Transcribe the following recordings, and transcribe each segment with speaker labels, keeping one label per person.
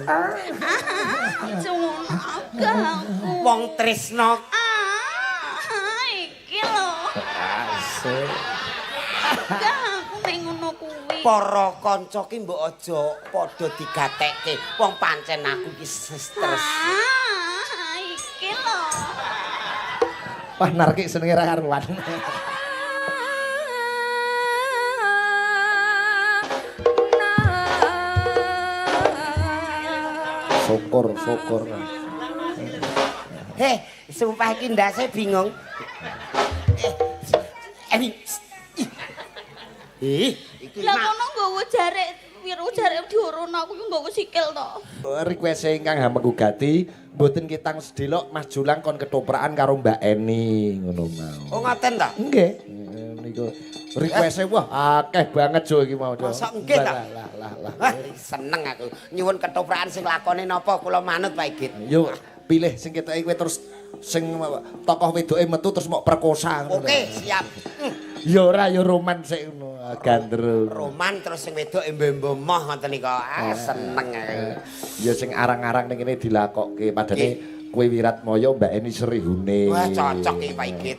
Speaker 1: Aku.
Speaker 2: Wong tresno
Speaker 1: Iki lho.
Speaker 3: Asik.
Speaker 1: Aku ning ngono kuwi.
Speaker 2: Para kanca ki mbok aja padha digatekke. Wong pancen aku ki stres.
Speaker 1: Iki lho.
Speaker 3: Wah, narki senenge ra karuan. Syukur, syukur.
Speaker 2: Heh, sumpah iki ndase bingung. Ih, iki
Speaker 1: Lah kono nggawa jarek wiru jarek diurun aku ki nggawa sikil to.
Speaker 3: Request ingkang hamengku gati mboten kitang sedelok Mas Julang kon ketoprakan karo Mbak Eni ngono mau.
Speaker 2: Oh ngoten ta?
Speaker 3: Nggih. Niku request-e wah akeh banget jo iki mau.
Speaker 2: Masa nggih ta?
Speaker 3: Lah lah lah.
Speaker 2: Wah, seneng aku. Nyuwun ketoprakan sing lakone napa kula manut Pak Igit.
Speaker 3: Yo pilih sing ketoke kowe terus sing tokoh wedoke metu terus mok perkosa ngono.
Speaker 2: Oke, siap.
Speaker 3: Ya ora ya roman sik ngono gandrung.
Speaker 2: Roman terus sing wedok embo-embo moh ngoten niku. Ah, seneng aku.
Speaker 3: Ya sing arang-arang ning kene dilakokke padane kowe Wiratmaya Mbak Eni Srihune.
Speaker 2: Wah, cocok iki Pak Igit.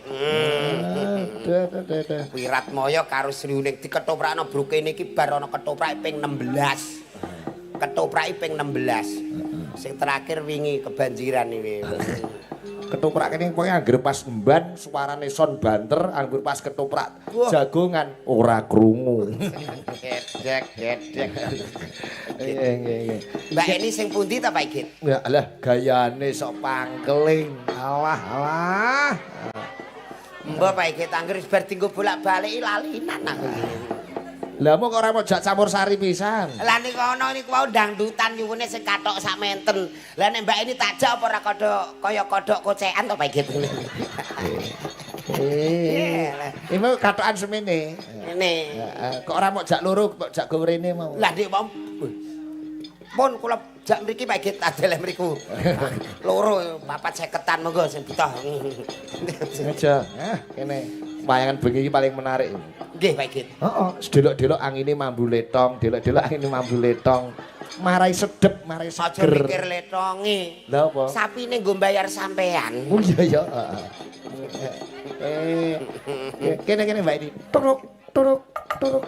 Speaker 2: Wiratmaya karo Srihune diketoprakno brukene iki bar ana ketoprak ping 16. Ketoprak ping 16. Sing terakhir wingi kebanjiran iki.
Speaker 3: Ketoprak kene pokoke anggere pas emban suarane son banter, anggere pas ketoprak jagongan ora krungu.
Speaker 2: Gedek, gedek.
Speaker 3: Nggih, nggih, nggih.
Speaker 2: Mbak Eni sing pundi ta Pak Igit?
Speaker 3: Ya alah gayane sok pangkeling. Alah, alah.
Speaker 2: Mbak Pak Igit anggere wis bar dienggo bolak-balik lalinan aku iki.
Speaker 3: Lah mok ora mau jak campur sari pisan.
Speaker 2: Lah niku ana niku wau dangdutan nyuwune sing kathok sak menten. Lah nek Mbak Eni tak jak apa ora kodhok kaya kodhok kocekan to Pak Igit.
Speaker 3: Iki mau kathokan semene.
Speaker 2: Ngene.
Speaker 3: Kok ora mau jak loro kok jak go rene mau.
Speaker 2: Lah nek mau pun kula jak mriki Pak Igit adeleh mriku. Loro papat seketan monggo sing butuh.
Speaker 3: Aja. Hah, kene. Wayangan bengi iki paling menarik.
Speaker 2: Nggih Pak Igit.
Speaker 3: Heeh, sedelok-delok angine mambu letong, delok-delok angine mambu letong. Marai sedep, marai
Speaker 2: Aja
Speaker 3: seger.
Speaker 2: mikir letonge.
Speaker 3: Lah apa?
Speaker 2: Sapine nggo mbayar sampean.
Speaker 3: Oh iya ya, heeh. Kene-kene Mbak ini. Turuk, turuk, turuk.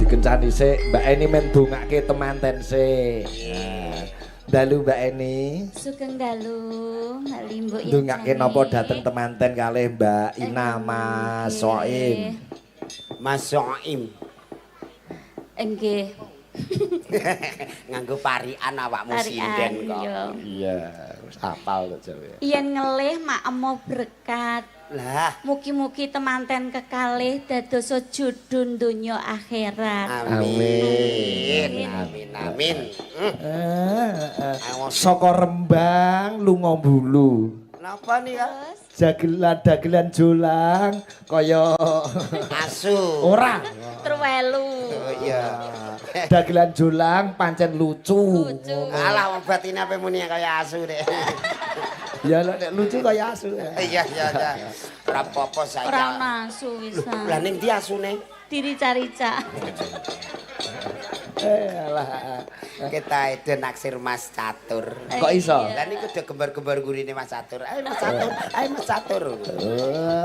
Speaker 3: Dikencani sik, Mbak Eni men dongake temanten sik. Nah, dalu Mbak Eni.
Speaker 1: Sugeng dalu, Mbak Limbuk.
Speaker 3: Ndongake napa dateng temanten kalih Mbak Ina Mas Soim.
Speaker 2: Mas Soim.
Speaker 1: Nggih.
Speaker 2: Nganggo parian awakmu sinden kok.
Speaker 3: Iya, wis apal kok jawe.
Speaker 1: Yen ngelih makmo berkat.
Speaker 2: Lah,
Speaker 1: Mugi-mugi temanten kekalih dadosa judun donya akhirat.
Speaker 2: amin. Amin amin.
Speaker 3: Saka Rembang lunga Mbulu.
Speaker 2: Napa nih ya?
Speaker 3: Jagelan dagelan jolang kaya
Speaker 2: Asu.
Speaker 3: ora.
Speaker 1: Terwelu.
Speaker 2: Oh iya.
Speaker 3: Dagelan jolang pancen lucu.
Speaker 1: Lucu.
Speaker 2: Alah wong batine ape muni kaya asu dek.
Speaker 3: Ya lho nek lucu kaya asu.
Speaker 2: Iya iya iya. Ora apa-apa saya.
Speaker 1: Ora ono asu wisan.
Speaker 2: Lah ning ndi asune?
Speaker 1: Dirica-rica.
Speaker 3: Alah.
Speaker 2: Kita ide naksir Mas Catur.
Speaker 3: Kok iso?
Speaker 2: Lah niku udah gembar-gembar gurine Mas Catur. Ayo Mas Catur, ayo Mas Catur.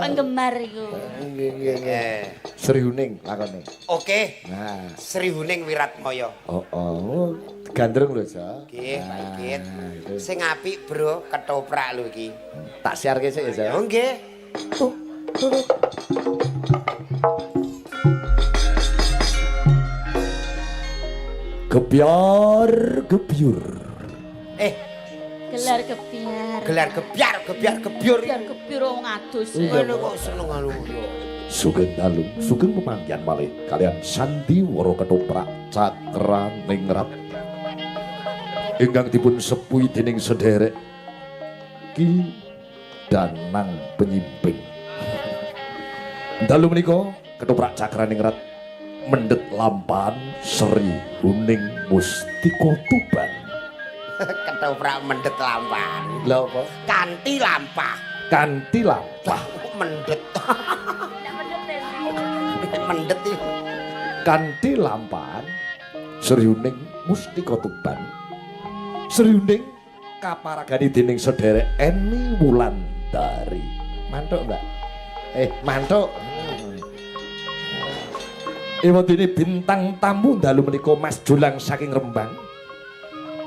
Speaker 1: Penggemar iku.
Speaker 3: Nggih nggih nggih. Sri Huning lakone.
Speaker 2: Oke.
Speaker 3: Nah.
Speaker 2: Sri Huning Wiratmaya.
Speaker 3: Oh, oh. Gandrung lho, Jo.
Speaker 2: Nggih, Pak Igit.
Speaker 3: Nah,
Speaker 2: Sing apik, Bro, ketoprak lho iki.
Speaker 3: Tak siarke sik ya, Jo.
Speaker 2: Oh nggih.
Speaker 3: Turuk. Gebyar gebyur.
Speaker 1: Gelar gebyar.
Speaker 2: Gelar gebyar, gebyar gebyur.
Speaker 1: Gebyar gebyur wong adus.
Speaker 2: Ngono kok seneng anu yo.
Speaker 3: Sugeng dalu, sugeng pemanggihan malih kalian sandiwara ketoprak cakraningrat. Ingkang dipun sepuhi dening sederek Ki Danang Penyimping. Dalu menika ketoprak cakraning rat mendhet lampahan Sri Huning Mustika Tuban.
Speaker 2: Ketoprak mendhet lampahan.
Speaker 3: Lha apa?
Speaker 2: Kanthi lampah.
Speaker 3: Kanthi lampah.
Speaker 2: Mendhet.
Speaker 1: Ndak mendhet.
Speaker 2: Mendhet iki.
Speaker 3: Kanthi lampahan Sri Huning Mustika Tuban. Sri Huning kaparagani dening sederek Eni Wulandari. Mantuk, Mbak. Mantuk. Ewadene bintang tamu dalu menika Mas Jolang saking Rembang.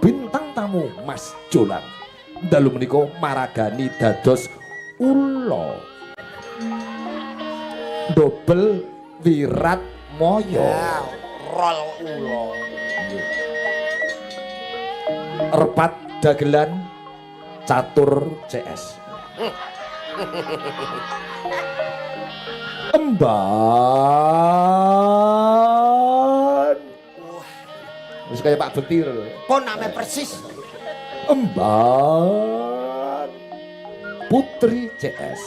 Speaker 3: Bintang tamu Mas Jolang dalu menika maragani dados ula. Dobel Wiratmaya.
Speaker 2: Ya, rol ula.
Speaker 3: Repat dagelan catur CS. Emban. Wis kaya Pak Bekti lho.
Speaker 2: Pun name persis.
Speaker 3: Emban Putri CS.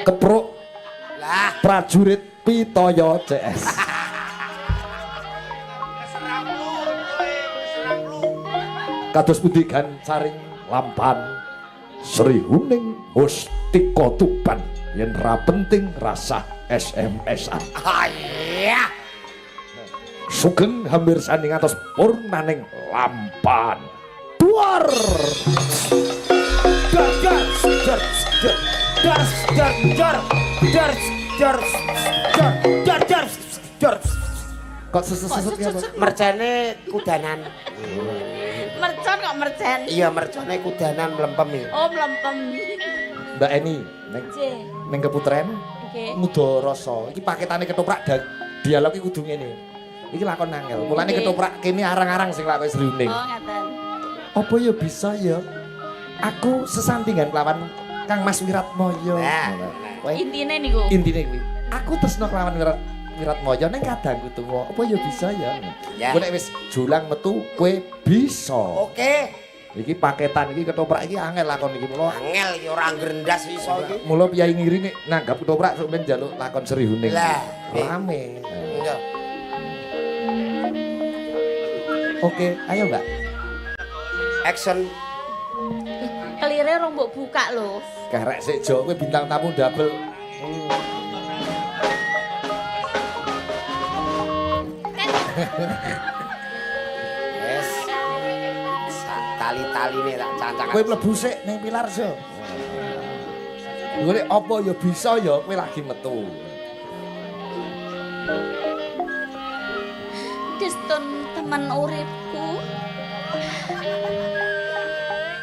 Speaker 3: Kepruk
Speaker 2: Lah,
Speaker 3: prajurit Pitoyo CS. Kados pundi gancaring lampan Sri Huning Mustika Tuban yen ra penting rasah SMS-an.
Speaker 2: iya.
Speaker 3: Sugeng hamirsani ngantos purnaning lampan. Duar.
Speaker 2: Dar dar dar dar dar dar dar dar dar dar dar dar.
Speaker 3: Kok seset-seset ya, Pak?
Speaker 2: Mercene kudanan.
Speaker 1: Mercon kok mercen.
Speaker 2: Iya, mercone kudanan mlempem iki.
Speaker 1: Oh, mlempem.
Speaker 3: Mbak Eni ning
Speaker 1: Nggih.
Speaker 3: ning keputren
Speaker 1: Nggih.
Speaker 3: nguda rasa. Iki paketane ketoprak dialog iki kudu ngene. Iki lakon angel. Mulane ketoprak kene arang-arang sing lakon Sri Huning.
Speaker 1: Oh, ngaten.
Speaker 3: Apa ya bisa ya? Aku sesandingan kelawan Kang Mas Wiratmaya.
Speaker 2: Nah.
Speaker 3: Kowe
Speaker 1: Intine niku.
Speaker 3: intine kuwi. Aku tresno kelawan Wiratmaya ning kadangku tuwa. Apa ya bisa ya?
Speaker 2: Ya.
Speaker 3: Kowe nek wis julang metu kowe bisa.
Speaker 2: Oke.
Speaker 3: Iki paketan iki ketoprak iki angel lakon iki mula.
Speaker 2: Angel iki ora ngrendas iso iki.
Speaker 3: Mula piyai ngiri nek nanggap ketoprak sok ben njaluk lakon Sri Huning.
Speaker 2: Lah,
Speaker 3: rame.
Speaker 2: Iya.
Speaker 3: Oke, ayo Mbak.
Speaker 2: Action.
Speaker 1: Kelire rong mbok buka lho.
Speaker 3: Karek sik Jo, kowe bintang tamu double.
Speaker 2: Yes. Sak tali-taline tak cancang.
Speaker 3: Kowe mlebu sik ning pilar, Jo. Kowe nek apa ya bisa ya kowe lagi metu.
Speaker 1: Destun temen uripku.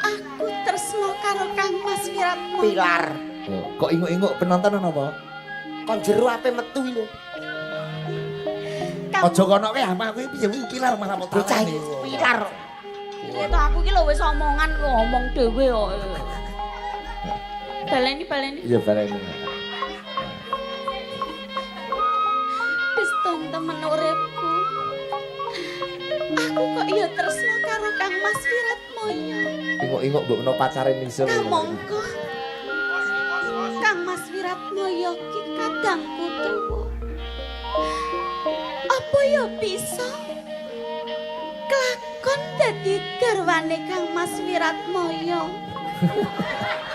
Speaker 1: Aku tresno karo Kang Mas Wiratmaya.
Speaker 2: Pilar.
Speaker 3: Oh, kok inguk-inguk penonton ana apa?
Speaker 2: Kon jero ape metu iki lho.
Speaker 3: Aja kono kowe amah kowe piye kuwi pilar malah mau
Speaker 2: Bocah iki pilar.
Speaker 1: Piye to aku iki lho wis omongan ngomong dhewe kok. Baleni baleni.
Speaker 3: Iya baleni.
Speaker 1: Destun temen uripku. Aku kok ya tresno karo Kang Mas Wiratmaya.
Speaker 3: Inguk-inguk mbok menawa pacare Nisa.
Speaker 1: Kamangka Kang Mas Wiratmaya ki kadangku tuwa. Apa ya bisa kelakon dadi garwane Kang Mas Wiratmaya?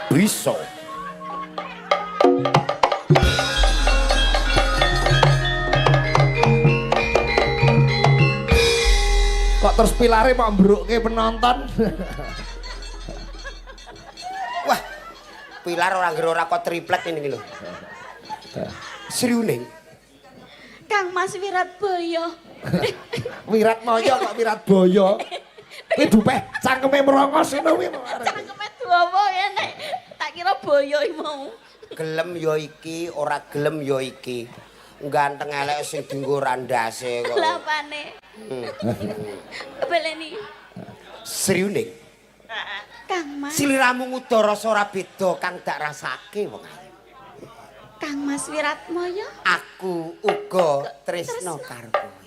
Speaker 2: Bisa.
Speaker 3: Kok terus pilare mau mbrukke penonton?
Speaker 2: Wah. Pilar ora ngger ora kok triplek ini lho. Sri Huning.
Speaker 1: Kang Mas Wiratbaya.
Speaker 3: Wiratmaya kok Wiratbaya. Kuwi dupeh cangkeme merongos ngono kuwi.
Speaker 1: Cangkeme dawa ngene. Tak kira boyo iki mau.
Speaker 2: Gelem ya iki, ora gelem ya iki. Ganteng elek sing dienggo randase kok.
Speaker 1: Lapane. Baleni.
Speaker 2: Sri Huning.
Speaker 1: Kang Mas.
Speaker 2: Sliramu nguda rasa ora beda kang dak rasake wong ayu.
Speaker 1: Kang Mas Wiratmaya.
Speaker 2: Aku uga tresno karo kowe.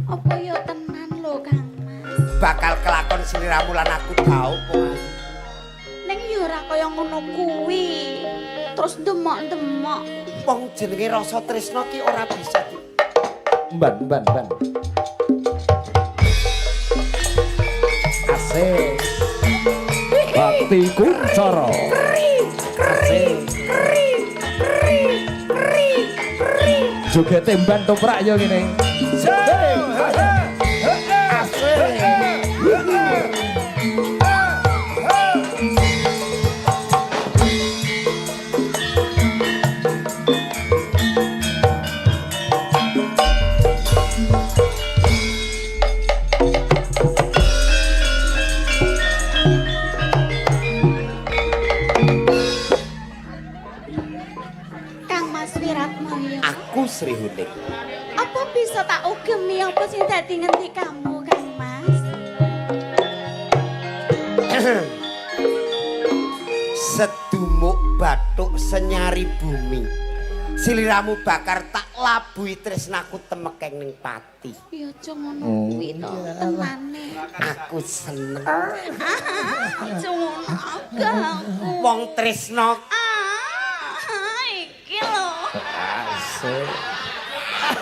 Speaker 1: Apa ya tenan lho Kang Mas?
Speaker 2: Bakal kelakon sliramu lan aku daup wong ayu.
Speaker 1: Ning ya Ya ora kaya ngono kuwi. Terus demok-demok.
Speaker 2: Wong jenenge rasa tresna ki ora bisa di
Speaker 3: Ban ban ban. Asik. Bakti Kuncara. Asik. Joget temban toprak yo ngene. Asik.
Speaker 1: Kang Mas Wiratmoyo.
Speaker 2: Aku Sri Huning.
Speaker 1: Apa bisa tak ugemi apa sing dadi ngendikamu, Kang Mas?
Speaker 2: Sedumuk bathuk senyari bumi. Siliramu bakar tak labuhi tresnaku temekeng ning pati.
Speaker 1: Ya aja ngono kuwi to, tenane.
Speaker 2: Aku seneng.
Speaker 1: Aja ngono aku.
Speaker 2: Wong tresna
Speaker 1: Ah, iki lho.
Speaker 3: Asik.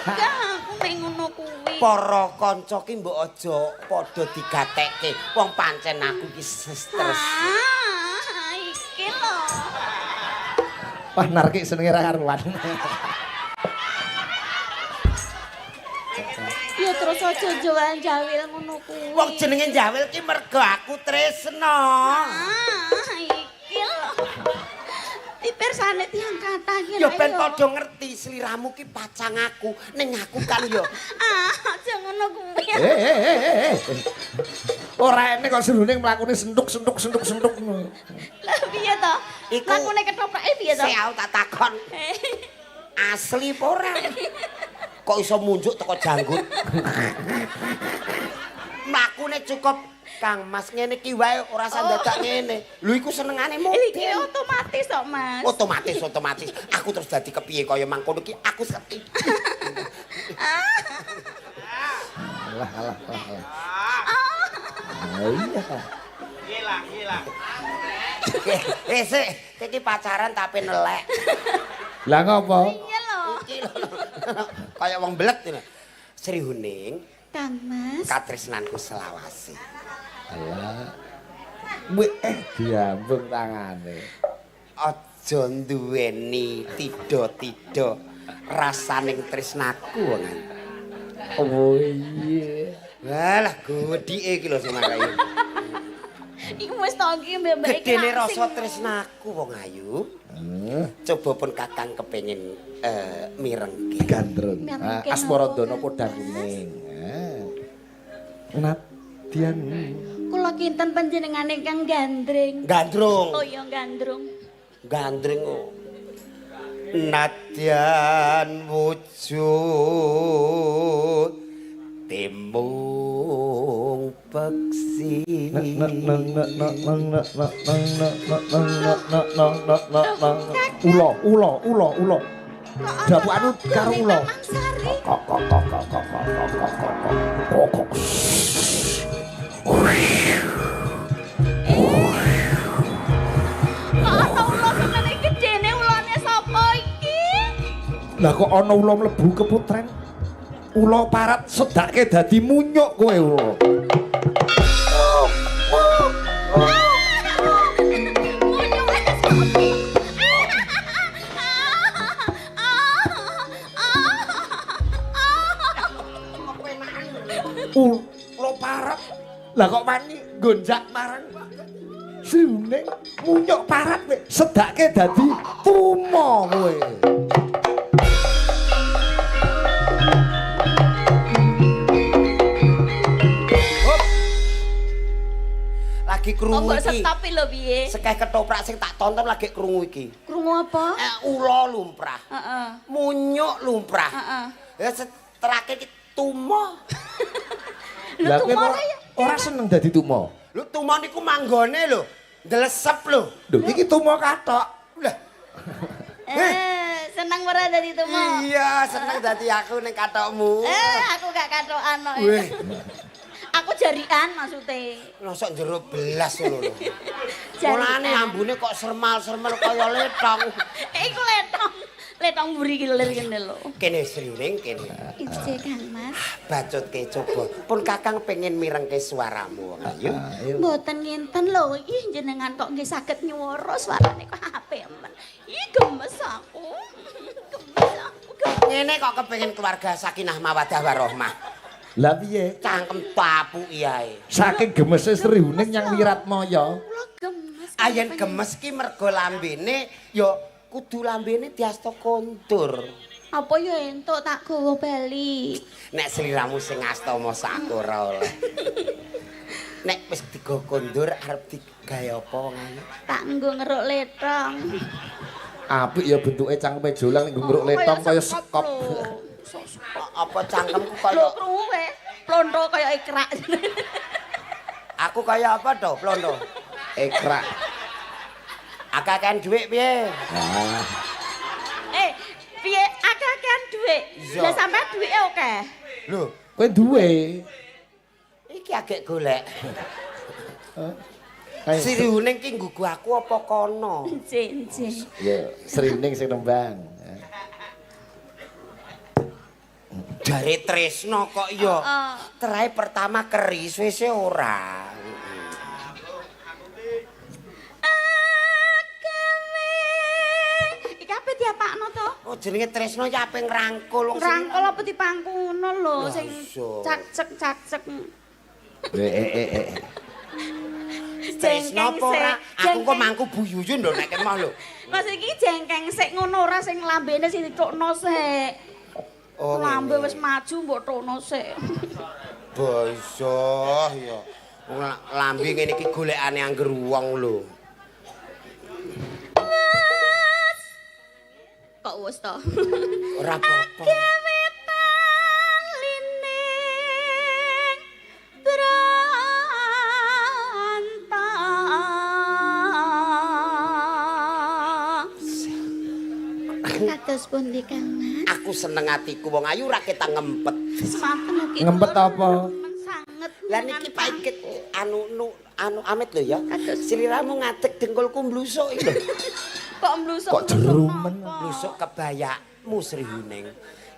Speaker 1: Gak aku nek ngono kuwi.
Speaker 2: Para kanca ki mbok aja padha digatekke. Wong pancen aku ki stres.
Speaker 1: Ah, iki lho.
Speaker 3: Wah narki senenge ra karuan.
Speaker 1: Ya terus aja jawil-jawil ngono kuwi.
Speaker 2: Wong jenenge jawil ki mergo aku tresna.
Speaker 1: Ah, iki lho. Dipirsane tiyang kathah iki
Speaker 2: Ya ben padha ngerti sliramu ki pacang aku, ning aku kan ya
Speaker 1: Ah, aja ngono kuwi.
Speaker 3: Eh. Ora enek kok Sri Huning mlakune sentuk sentuk sentuk sentuk.
Speaker 1: Lah piye to?
Speaker 2: Iku-
Speaker 1: Lakune ketoprake piye to?
Speaker 2: Sik aku tak takon. Asli apa ora? Kok iso munjuk teko janggut? Mlakune cukup Kang Mas ngene iki wae ora usah dadak ngene. Lho iku senengane
Speaker 1: Iki
Speaker 2: model.
Speaker 1: otomatis kok, Mas.
Speaker 2: Otomatis otomatis aku terus dadi kepiye kaya mangkono iki aku sedih.
Speaker 3: Alah alah alah. alah. Ah, iya.
Speaker 2: Eh sik, iki pacaran tapi nelek.
Speaker 3: Lah ngopo?
Speaker 1: Iya lho.
Speaker 2: Iki lho. Kaya wong belet ini. Sri Huning,
Speaker 1: Kang Mas.
Speaker 2: katresnanku selawase.
Speaker 3: Alah. Wih, diambung tangane.
Speaker 2: Aja duweni tidha-tidha rasaning tresnaku wong ayu.
Speaker 3: Oh iya.
Speaker 2: Walah gedhike iki lho sing marai.
Speaker 1: Iku wis to iki mbek-mbek iki.
Speaker 2: Gedene rasa tresnaku wong ayu. Coba pun kakang kepengin mirengke.
Speaker 3: Gandrung.
Speaker 1: Mirengke
Speaker 3: Ah, Asmaradana
Speaker 1: napa,
Speaker 3: podang kuning. Ah. Nadyan.
Speaker 1: Kula kinten panjenengane ingkang gandring.
Speaker 2: Gandrung.
Speaker 1: Oh iya gandrung.
Speaker 2: Gandring kok. Nadyan wujud timung peksi.
Speaker 3: Ula, ula, ula, ula.
Speaker 1: Kok
Speaker 3: Dapukanu
Speaker 1: ana
Speaker 3: karo ula.
Speaker 1: Taman Sari.
Speaker 3: Kok kok kok kok kok kok kok kok kok kok.
Speaker 1: Kok ana ula semene gedene ulane sapa iki?
Speaker 3: Lah kok ana ula mlebu keputren? Ula parat sedake dadi munyuk kowe ula. Ula parat. Lah kok wani gonjak marang Sri Huning munyuk parat kowe sedake dadi tumo kowe.
Speaker 2: Lagi krungu
Speaker 1: Kok
Speaker 2: iki.
Speaker 1: stop lho piye?
Speaker 2: Sekeh ketoprak sing tak tonton lagi krungu iki.
Speaker 1: Krungu apa?
Speaker 2: Ula lumrah.
Speaker 1: Heeh.
Speaker 2: Munyuk lumrah.
Speaker 1: Heeh.
Speaker 2: Ya terakhir iki tumo.
Speaker 1: Lho
Speaker 3: Lah kowe
Speaker 1: tumo
Speaker 3: ora,
Speaker 1: ya?
Speaker 3: ora seneng dadi tumo.
Speaker 2: Lho tumo niku manggone lho. Ndelesep lho.
Speaker 3: Lho iki tumo kathok.
Speaker 2: Lah,
Speaker 1: Seneng ora dadi tumo?
Speaker 2: iya seneng dadi aku ning kathokmu.
Speaker 1: Aku gak kathokan kok.
Speaker 2: Weh.
Speaker 1: Aku jarian maksude.
Speaker 2: Mosok jero belas ngono lho. Mulane ambune kok sermal-sermal kaya letong.
Speaker 1: Iku letong. Letong mburi ki lir ngene lho.
Speaker 2: Kene Sriuning kene.
Speaker 1: Ije Kang Mas.
Speaker 2: Bacutke coba. Pun Kakang pengen mirengke suaramu wong ayu.
Speaker 1: Mboten ngenten lho, ih jenengan kok nggih saged nyuwara suarane kok apik men. Ih gemes aku. Gemes aku. Gemes.
Speaker 2: Ngene kok kepengin keluarga sakinah mawaddah warahmah.
Speaker 3: Lah piye?
Speaker 2: Cangkem tapuki ae.
Speaker 3: Saking gemese Sri Huning nyang Wiratmaya.
Speaker 1: Kula gemes.
Speaker 2: Ayen gemes ki mergo lambene ya kudu lambene diasta kondur.
Speaker 1: Apa ya entuk tak gawa bali.
Speaker 2: Nek sliramu sing asta mosok aku ora oleh. Nek wis digo kondur arep digawe apa wong ayu?
Speaker 1: Tak nggo ngeruk letong.
Speaker 3: Apik ya bentuke cangkeme Jolang nek ngruk letong kaya sekop.
Speaker 2: Apa cangkemku
Speaker 1: Lho
Speaker 2: kaya
Speaker 1: krungu kowe, plonto kaya ikrak.
Speaker 2: Aku kaya apa to, Plondo?
Speaker 3: Ekrak.
Speaker 2: Akeh-akehan dhuwit piye?
Speaker 3: Ah.
Speaker 1: Piye akeh-akehan dhuwit? Lah sampean dhuwite akeh.
Speaker 2: Lho,
Speaker 3: Kowe duwe.
Speaker 2: Iki agek golek.
Speaker 3: Kayak
Speaker 2: Sri Huning ki nggugu aku apa kono?
Speaker 1: Nje, nje.
Speaker 3: Ya, Sri Huning sing nembang.
Speaker 2: Jare Tresno kok ya.
Speaker 1: Heeh.
Speaker 2: Terae pertama keri suwe-suwe ora.
Speaker 1: Iki ape diapakno to?
Speaker 2: Oh jenenge Tresno ya ape ngrangkul wong sing
Speaker 1: Ngrangkul apa dipangku ngono lho sing cak-cek cak-cek.
Speaker 3: Eh.
Speaker 2: Tresno apa ora? Aku kok mangku Bu Yuyun lho nek kemah lho.
Speaker 1: Mas iki jengkeng sik ngono ora sing lambene sing ditukno sik.
Speaker 2: Oh,
Speaker 1: lambe wis maju mbok tukno sik.
Speaker 2: Bosoh ya. Wong lambe ngene iki golekane angger wong lho.
Speaker 1: Kok wis to?
Speaker 2: Ora apa-apa.
Speaker 1: Wetan lining branta. Kados pundi Kang Mas?
Speaker 2: Aku seneng atiku wong ayu ra ketang ngempet.
Speaker 1: Semanten ugi.
Speaker 3: Ngempet apa?
Speaker 1: Sanget.
Speaker 2: Lah niki Pak Ikit anu nu, anu amit lho ya. Sliramu ngadeg dengkulku mblusuk iki lho.
Speaker 1: Kok mblusuk?
Speaker 3: Kok jeru men?
Speaker 2: Mblusuk kebayakmu Sri Huning.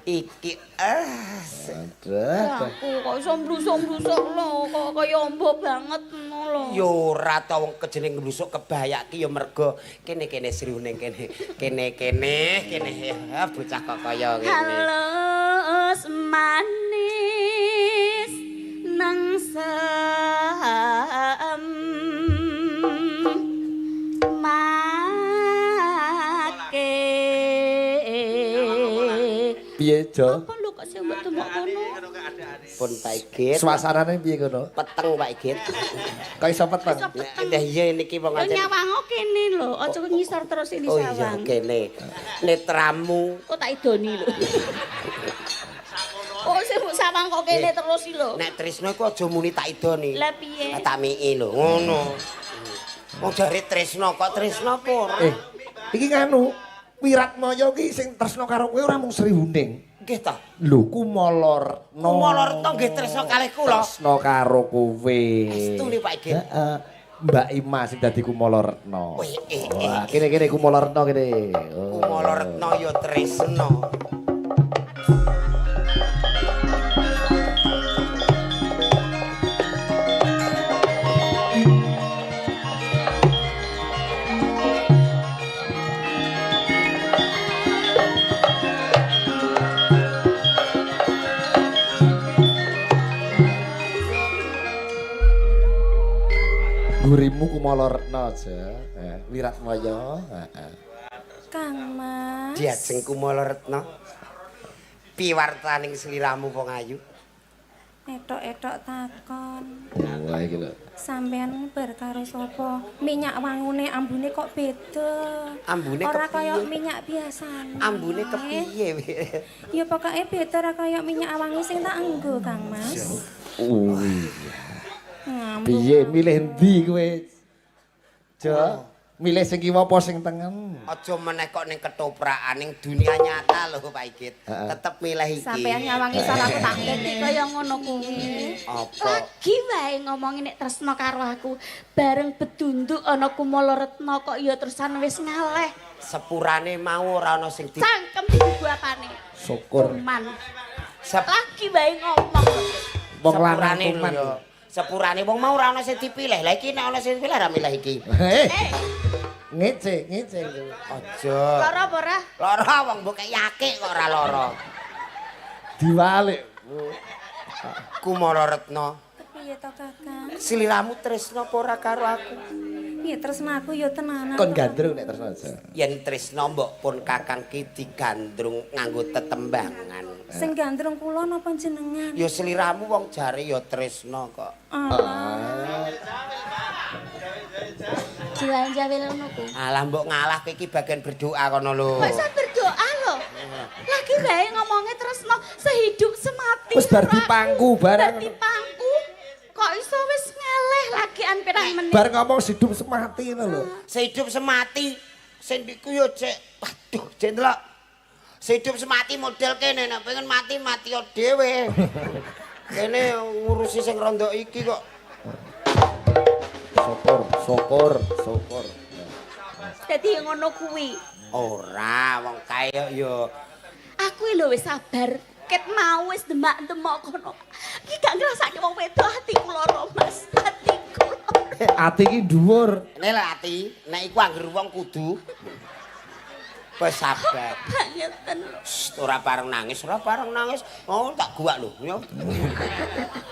Speaker 2: Iki
Speaker 3: Aduh.
Speaker 1: Aku kok iso mblusuk-mblusuk lho, kok kaya ombo banget ngono lho.
Speaker 2: Ya ora ta wong kejeneng mblusuk kebayak ki ya mergo kene-kene Sri Huning kene. Kene-kene kene ya bocah kok kaya ngene.
Speaker 1: Halus manis nang sem make.
Speaker 3: Piye, Jo?
Speaker 1: Apa lho kok sing mbok tumok kono?
Speaker 2: Pun Pak Igit.
Speaker 3: Suasanane piye kono?
Speaker 2: Peteng Pak Igit.
Speaker 3: Kok iso peteng?
Speaker 1: Iso peteng.
Speaker 2: Lah iya niki wong
Speaker 1: Lho
Speaker 2: ajen.
Speaker 1: nyawango kene lho, aja ngisor terus ini
Speaker 2: Oh iya
Speaker 1: sawang.
Speaker 2: kene. Netramu
Speaker 1: Kok tak idoni lho. Oh sing mbok sawang kok kene terus iki lho.
Speaker 2: Nek Tresno iku aja muni tak idoni.
Speaker 1: Lah piye?
Speaker 2: Tak miki lho, ngono. Wong jare Tresno kok Tresno apa ora?
Speaker 3: Iki nganu Wiratmaya ki sing tresno karo kowe ora mung Sri Huning.
Speaker 2: Nggih ta.
Speaker 3: Lho Kumala Retna.
Speaker 2: Kumala Retna nggih tresno kalih kula.
Speaker 3: Tresno karo kowe.
Speaker 2: Estu nih, Pak Igit.
Speaker 3: Heeh. Mbak Ima sing dadi Kumala Retna.
Speaker 2: Wih,
Speaker 3: Wah, kene-kene Kumala Retna kene. Oh.
Speaker 2: Kumala Retna ya tresno.
Speaker 3: Gurimu Kumala Retna aja. Wiratmaya. Heeh.
Speaker 4: Kang Mas.
Speaker 2: Diajeng Kumala Retna. Piwartaning sliramu wong ayu.
Speaker 4: Etok-etok takon.
Speaker 3: Wah iki lho.
Speaker 4: Sampean bar karo sapa? Minyak wangune ambune kok beda.
Speaker 2: Ambune
Speaker 4: ora
Speaker 2: kepiye?
Speaker 4: kaya minyak biasane.
Speaker 2: Ambune kepiye?
Speaker 4: Ya pokoke beda ora kaya minyak wangi sing tak enggo, Kang Mas.
Speaker 3: Oh iya.
Speaker 4: Ngambung.
Speaker 3: Piye milih endi kowe? Jo. Milih sing kiwa apa sing tengen?
Speaker 2: Aja meneh kok ning ketoprakan ning dunia nyata lho Pak Igit. Tetep milih iki.
Speaker 4: Sampeyan nyawangi sal aku tak
Speaker 1: Dadi
Speaker 4: ngene.
Speaker 1: kaya ngono kuwi.
Speaker 2: Apa?
Speaker 1: Lagi wae ngomongi nek tresno karo aku, bareng bedunduk ana Kumala Retna kok ya terusan wis ngaleh.
Speaker 2: Sepurane mau ora ana sing di
Speaker 1: Cangkem dibuapane.
Speaker 3: Syukur.
Speaker 1: Tuman.
Speaker 2: Sep
Speaker 1: Lagi wae ngomong.
Speaker 3: Wong lanang
Speaker 2: sepurane lho
Speaker 3: tuman.
Speaker 2: ya. Sepurane wong mau ora ana sing dipilih. Lah iki nek ana sing dipilih ora milih iki.
Speaker 3: Heh,
Speaker 1: Eh,
Speaker 3: ngece, ngece.
Speaker 2: Aja.
Speaker 1: lara apa ora?
Speaker 2: Lara wong mbok kei akik kok ora lara.
Speaker 3: Diwalik.
Speaker 2: Kumala Retna,
Speaker 4: Piye to, Kakang?
Speaker 2: sliramu tresna apa ora karo aku?
Speaker 4: Piye tresna aku ya tenanan.
Speaker 3: Kon gandrung nek tresno aja.
Speaker 2: Yen tresna mbok pun kakang ki digandrung nganggo tetembangan.
Speaker 4: Sing gandrung kula napa jenengan?
Speaker 2: Ya sliramu wong jare ya tresna kok.
Speaker 4: Alah.
Speaker 1: Jiwa-jawil ngono ku.
Speaker 2: Alah mbok ngalah kowe iki bagian berdoa kono lho.
Speaker 1: Kok iso berdoa lho? Lagi wae ngomongnya tresno sehidup semati.
Speaker 3: Wis bar
Speaker 1: karo aku.
Speaker 3: dipangku barang.
Speaker 1: Bar dipangku. Kok iso wis ngaleh lagian pirang menit.
Speaker 3: Bar ngomong hidup semati ngono lho.
Speaker 2: Sehidup semati. Sing iku ya cek waduh cek ndelok. Sehidup semati model kene nek pengen mati mati yo dhewe. Kene ngurusi sing rondo iki kok.
Speaker 3: Syukur, syukur, syukur.
Speaker 1: Dadi ngono kuwi.
Speaker 2: Ora wong kae yo
Speaker 1: Aku lho wis sabar. Ket mau wis demak-demok kono. Iki gak ngrasake wong wedok atiku lara, Mas. Atiku lara.
Speaker 3: Ati iki dhuwur.
Speaker 2: Nek lho ati, nek iku angger wong kudu wis sabar.
Speaker 1: Bangeten lho.
Speaker 2: Shh, ora pareng nangis, ora pareng nangis. Oh, tak guwak lho. Ya.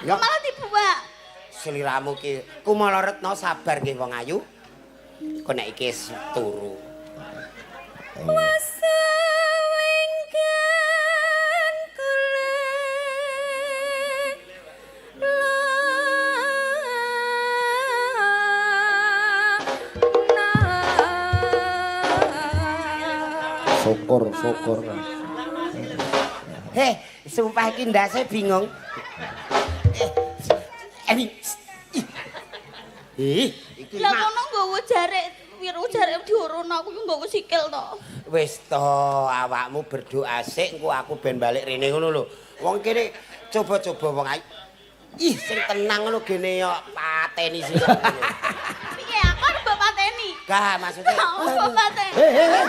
Speaker 2: Ya
Speaker 1: Malah dibuak.
Speaker 2: sliramu ki Kumala Retna sabar nggih wong ayu. Kok nek iki wis turu.
Speaker 4: Wasawengkan kula
Speaker 3: Syukur, syukur.
Speaker 2: Heh, sumpah iki ndase bingung. Eh, eh, ih, iki
Speaker 1: Lah
Speaker 2: mak
Speaker 1: kono nggawa jarek wiru jarek diurun aku yo nggawa sikil to.
Speaker 2: wis to awakmu berdoa sik engko aku ben balik rene ngono lho. Wong kene coba-coba wong ayu. Ih, sing tenang ngono gene yo pateni sih.
Speaker 1: Piye aku arep mbok pateni?
Speaker 2: Gak maksudnya
Speaker 1: Aku mbok pateni.
Speaker 3: Eh, eh, eh.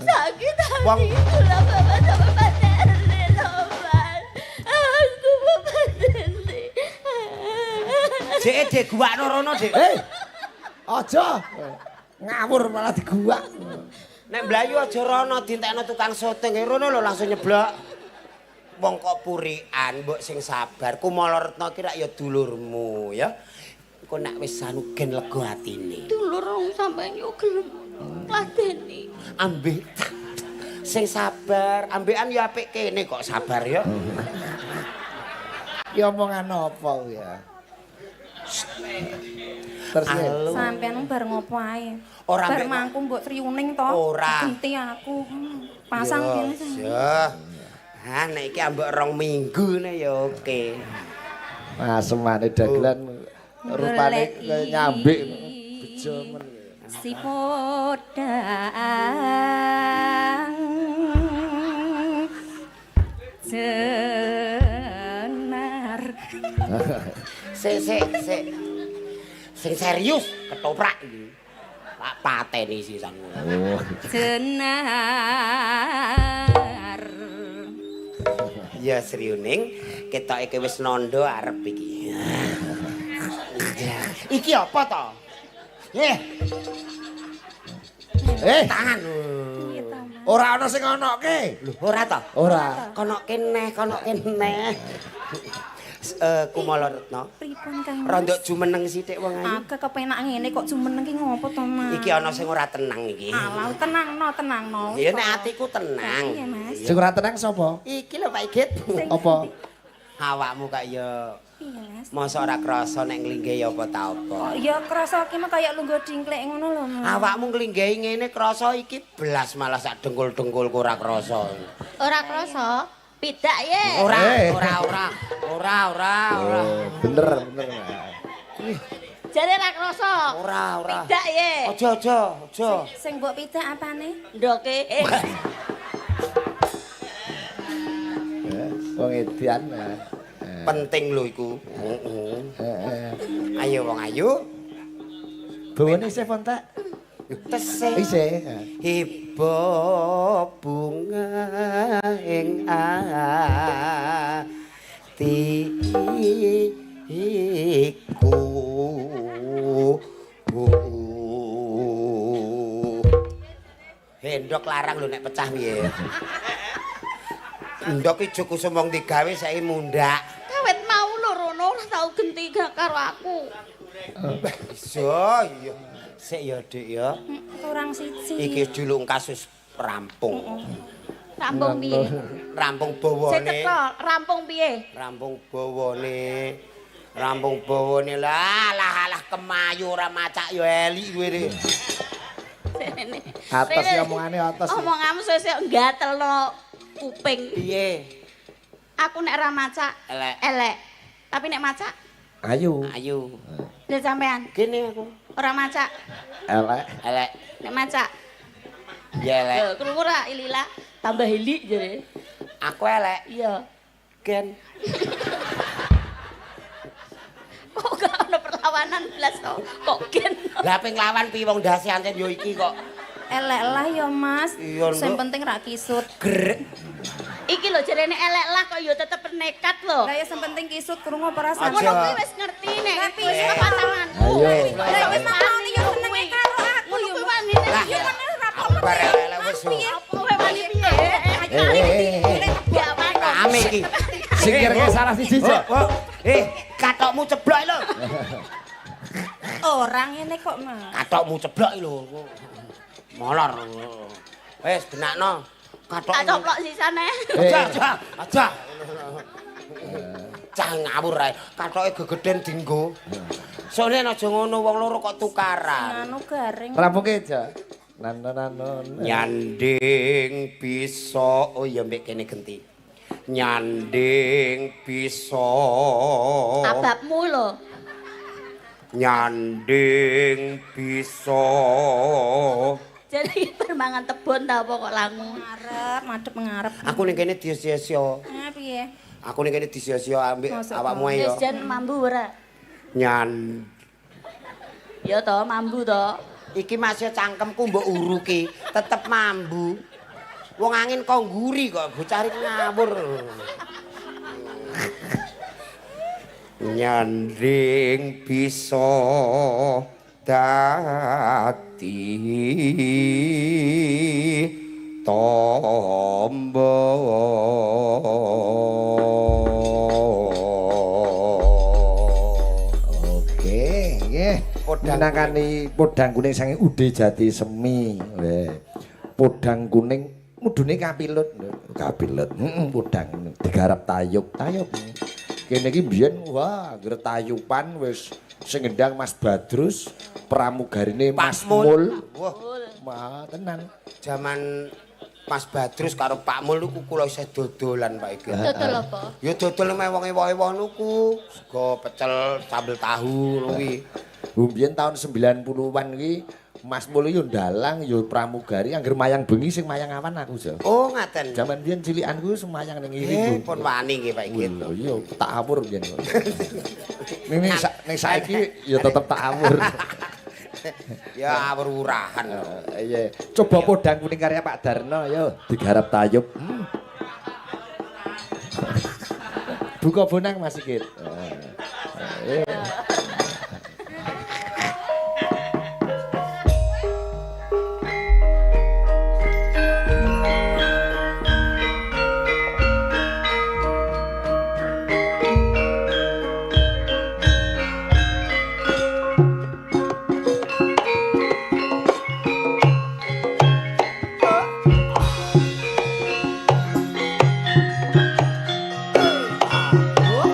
Speaker 1: Sakit hati
Speaker 2: Wong-
Speaker 1: kula bapak sama pateni to, Mas. Aku mbok pateni.
Speaker 2: Dek dek guwakno rono, Dek.
Speaker 3: Eh. Aja. Ngawur malah diguwak.
Speaker 2: Nek mlayu aja rono dintekno tukang sote nggih rono lho langsung nyeblok. Wong kok purikan mbok sing sabar. Kumala Retna ki rak ya dulurmu ya. Engko nek wis anu gen lega atine.
Speaker 1: Dulur wong sampeyan yo gelem ngladeni.
Speaker 2: Ambek sing sabar, ambekan ya apik kene kok sabar ya.
Speaker 3: Ki omongan apa ya? Terus ya?
Speaker 2: Alu.
Speaker 4: Sampeyan bar ngopo ae?
Speaker 2: Ora
Speaker 4: bar
Speaker 2: mbek-
Speaker 4: mangku mbok triyuning to.
Speaker 2: Ora.
Speaker 4: Genti aku. Pasang kene.
Speaker 2: Ya. Ha nek iki ambek rong minggu ne ya oke.
Speaker 3: Asemane dagelan rupane
Speaker 4: Goleki
Speaker 3: kaya nyambik bejo men.
Speaker 4: Si podang jenar.
Speaker 2: Sik sik sik. Sing serius ketoprak iki. Tak pateni sisan.
Speaker 3: Oh.
Speaker 4: Jenar.
Speaker 2: Ya Sriuning, ketoke kowe wis nondo arep iki. Iki apa to? Eh,
Speaker 3: Eh,
Speaker 2: tangan.
Speaker 4: Piye to, Mas?
Speaker 3: ora ana sing onoke.
Speaker 2: Lho, ora to?
Speaker 3: Ora.
Speaker 2: Kono kene, kono kene. Eh, Kumala Retna.
Speaker 4: Pripun Kang? Mas?
Speaker 2: Rondok jumeneng sithik wong ayu.
Speaker 4: Aku kepenak ngene kok jumeneng ki ngopo to, Mas?
Speaker 2: Iki ana sing ora tenang iki.
Speaker 4: Alah, tenangno, tenangno.
Speaker 2: Ya nek atiku tenang.
Speaker 4: Iya, Mas.
Speaker 3: Sing ora tenang sapa?
Speaker 2: Iki lho Pak Igit.
Speaker 4: Sing
Speaker 3: Apa?
Speaker 2: Awakmu kak ya
Speaker 4: Piye, Mas?
Speaker 2: mosok ora krasa nek nglinggahi apa ta apa.
Speaker 4: Ya krasa ki mah kaya lungguh dingklek ngono lho, Mas.
Speaker 2: Awakmu nglinggahi ngene krasa iki blas malah sak dengkul-dengkulku ora krasa.
Speaker 1: Ora krasa. Pidak ye.
Speaker 2: Ora,
Speaker 3: Eh.
Speaker 2: ora, ora. Ora, ora, ora.
Speaker 3: Bener, bener.
Speaker 1: Jare ra krasa.
Speaker 2: Ora, ora.
Speaker 1: Pidak ye.
Speaker 2: Aja, aja, aja.
Speaker 4: Sing mbok pidak apane?
Speaker 1: Ndoke.
Speaker 3: Wong edan.
Speaker 2: Penting lho iku. Heeh. Ayo wong ayu.
Speaker 3: Bawane isih pon tak?
Speaker 2: Tesih.
Speaker 3: Isih.
Speaker 2: Hiba bunga ing atiku. Hendok larang lho nek pecah piye. Endok iki joko sumong digawe saiki mundak.
Speaker 1: Kawit mau lho Rono ora tau genti karo aku.
Speaker 2: Iya, iya. Sik ya, Dik ya.
Speaker 4: Kurang siji.
Speaker 2: Iki julung kasus rampung.
Speaker 1: Rampung piye?
Speaker 2: Rampung
Speaker 1: Sik
Speaker 2: bawane.
Speaker 1: cetha, rampung piye?
Speaker 2: Rampung bawane. Rampung bawane lah, lah alah kemayu ora macak ya elik kowe re.
Speaker 1: Rene.
Speaker 3: Atas
Speaker 1: Rene.
Speaker 3: ya omongane atas.
Speaker 1: Omonganmu sesuk gatelno kuping.
Speaker 2: Piye?
Speaker 1: Aku nek ora macak
Speaker 2: Elek.
Speaker 1: Elek. Tapi nek macak
Speaker 3: Ayo.
Speaker 2: Ayo.
Speaker 1: lha sampean
Speaker 2: Kene aku.
Speaker 1: ora macak.
Speaker 3: Elek.
Speaker 2: Elek.
Speaker 1: Nek macak.
Speaker 2: Ya elek.
Speaker 1: Lho, krungu ra ilila tambah hilik jare.
Speaker 2: Aku elek.
Speaker 1: Iya.
Speaker 2: Gen.
Speaker 1: Kok gak ono perlawanan blas to? Kok gen.
Speaker 2: Lah ping lawan piye wong ndase ancen yo iki kok.
Speaker 4: Elek lah ya, Mas.
Speaker 2: Iya,
Speaker 4: Sing
Speaker 2: Nduk.
Speaker 4: penting ra kisut.
Speaker 2: Gerek.
Speaker 1: Iki lho jarene elek lah kok ya tetep nekat lho.
Speaker 4: Lah ya sing penting kisut krungu apa rasane.
Speaker 2: Aja.
Speaker 1: Ngono kuwi wis ngerti nek
Speaker 4: Lah,
Speaker 1: wis
Speaker 4: piye?
Speaker 1: pasanganku.
Speaker 3: Ayo.
Speaker 4: Lah wis mamane ya senenge karo aku
Speaker 1: Ngono
Speaker 4: ya.
Speaker 1: kuwi wanine.
Speaker 2: Lah.
Speaker 4: Ya meneh ra
Speaker 2: Aku bar elek wis.
Speaker 4: Piye?
Speaker 1: Apa kowe wani piye?
Speaker 3: Eh.
Speaker 1: Gak wani.
Speaker 2: Rame iki.
Speaker 3: Sing kira salah siji, Cok.
Speaker 2: Oh, oh. Eh, katokmu ceblok lho.
Speaker 4: Orang ngene kok, Mas.
Speaker 2: Katokmu ceblok lho. Molor. Wis benakno. Katok.
Speaker 1: Tak coplok sisane.
Speaker 2: Aja, aja, aja. Cah ngawur ae. Katoke gegeden dinggo. Sone aja ngono wong loro kok tukaran.
Speaker 4: Anu garing.
Speaker 3: Rampungke, Cok. Nano nano.
Speaker 2: Nyanding bisa, oh iya mbek kene genti. Nyanding bisa.
Speaker 1: Ababmu lho.
Speaker 2: Nyanding bisa.
Speaker 1: Jadi permangan tebon ta apa kok langu.
Speaker 4: Ngarep, madhep ngarep.
Speaker 2: Aku ning kene disia-sia.
Speaker 4: Ah piye?
Speaker 2: Aku ning kene disia-sia ambek
Speaker 4: Mosok
Speaker 2: awakmu ae ya.
Speaker 1: Wis jan mambu ora?
Speaker 2: Nyan.
Speaker 1: Ya to, mambu to.
Speaker 2: Iki masih cangkemku mbok uruki, tetep mambu. Wong angin kok ngguri kok bocah iki ngawur. Nyanding bisa dadi tombo.
Speaker 3: Oke, nggih.
Speaker 2: Podang
Speaker 3: Minangkani podang kuning saking Ude Jati Semi. Weh. Podang kuning mudune kapilut. Kapilut. Heeh, podang kuning digarap tayub-tayub. Kene iki mbiyen wah, anggere tayupan wis sing ngendang Mas Badrus, pramugarine Mas
Speaker 2: Pak Mul.
Speaker 3: Mul.
Speaker 2: Wah,
Speaker 3: Wah, tenan.
Speaker 2: jaman Mas Badrus karo Pak Mul niku kula isih dodolan Pak iki.
Speaker 1: Dodol apa?
Speaker 2: Ya dodol meh wong ewa-ewa nuku, sego pecel, sambel tahu ngono kuwi.
Speaker 3: Mbiyen tahun 90-an iki Mas Mul yo ndalang yo pramugari angger mayang bengi sing mayang awan aku, Jo.
Speaker 2: Oh, ngaten.
Speaker 3: Jaman biyen cilikanku semayang ning iri.
Speaker 2: Pun wani nggih Pak iki.
Speaker 3: Lho iya tak awur biyen kok. Ning ning saiki ya tetep tak awur.
Speaker 2: Ya awur-wurahan.
Speaker 3: Iya. Coba podang kuning karya Pak Darno yo digarap tayub. Buka bonang Mas Sigit. Iya.
Speaker 2: Oh.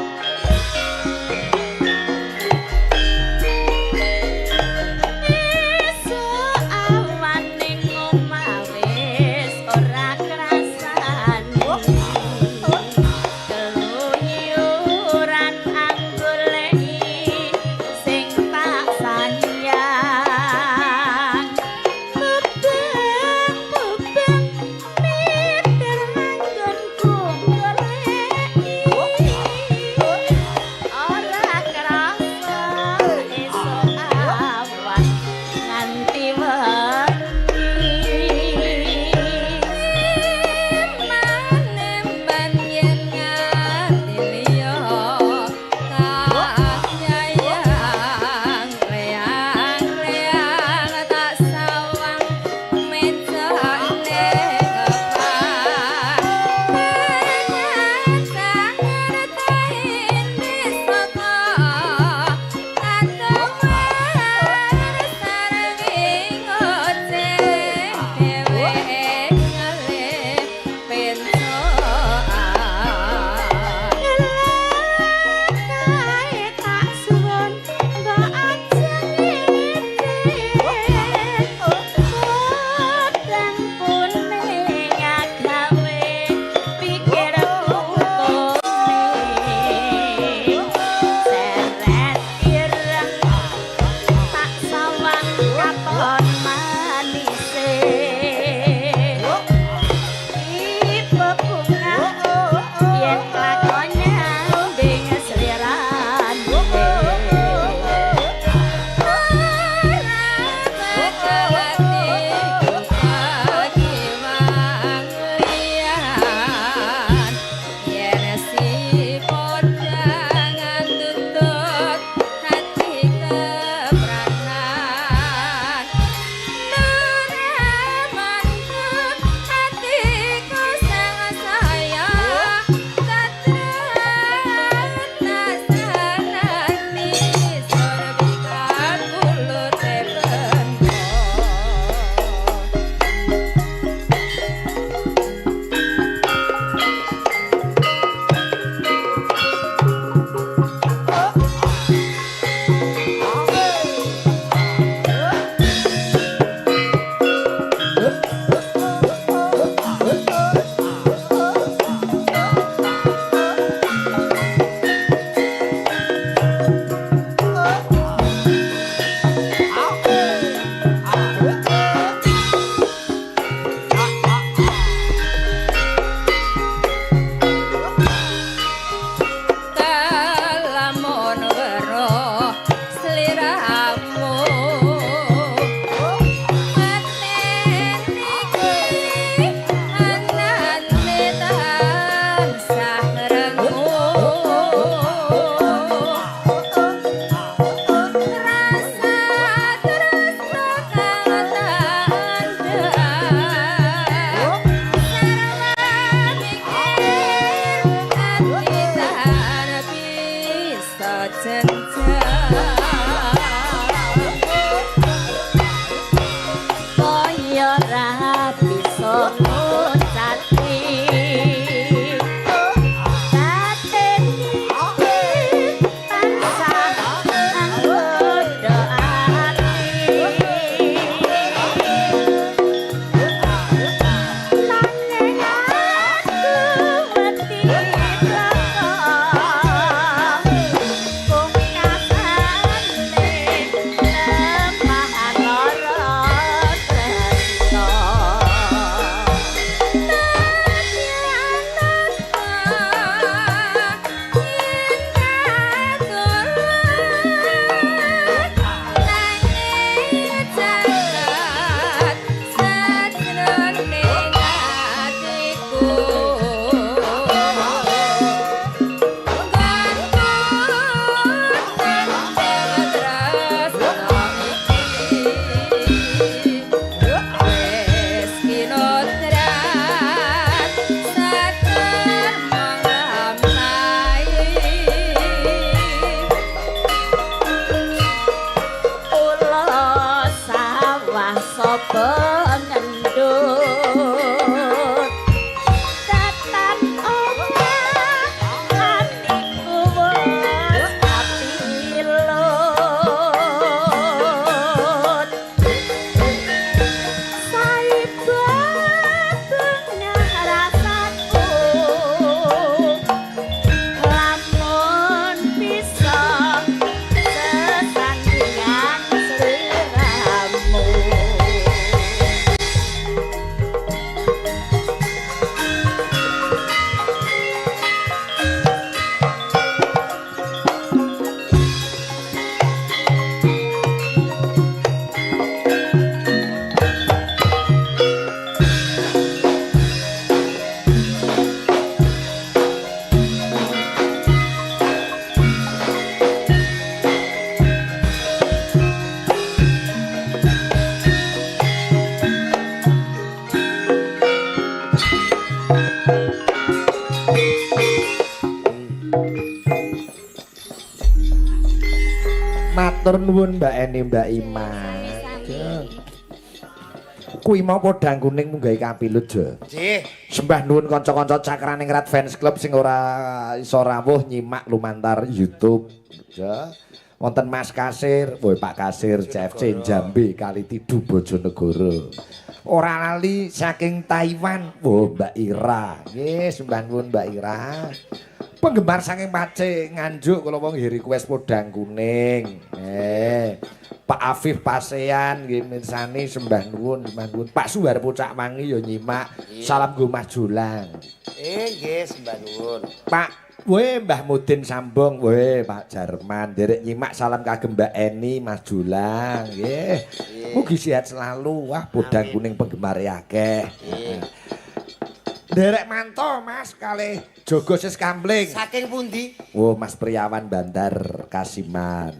Speaker 3: Matur nuwun Mbak Eni, Mbak Ima.
Speaker 1: Sami-sami.
Speaker 3: Kuwi mau podang kuning munggahe kapilut, Jo.
Speaker 2: Nggih.
Speaker 3: Sembah nuwun kanca-kanca Cakraningrat Fans Club sing ora iso rawuh nyimak lumantar YouTube. Jo. Wonten Mas Kasir, woi Pak Kasir CFC Jambe Kalitidu Bojonegoro. Ora lali saking Taiwan, oh Mbak Ira. Nggih, sembah nuwun Mbak Ira. Penggemar saking Pace Nganjuk kula wong nggih request podang kuning. Pak Afif Pasean nggih mirsani sembah nuwun, sembah nuwun. Pak Suhar Pucak Wangi ya nyimak. Salam nggo Mas Jolang.
Speaker 2: Nggih, sembah nuwun.
Speaker 3: Pak Weh Mbah Mudin Sambong, weh Pak Jarman, nderek nyimak salam kagem Mbak Eni, Mas Jolang, nggih. Mugi sehat selalu. Wah, podang
Speaker 2: Amin.
Speaker 3: kuning penggemar akeh. Nderek manto Mas kalih Jogo Siskamling.
Speaker 2: Saking pundi?
Speaker 3: Oh, Mas Priawan Bandar Kasiman.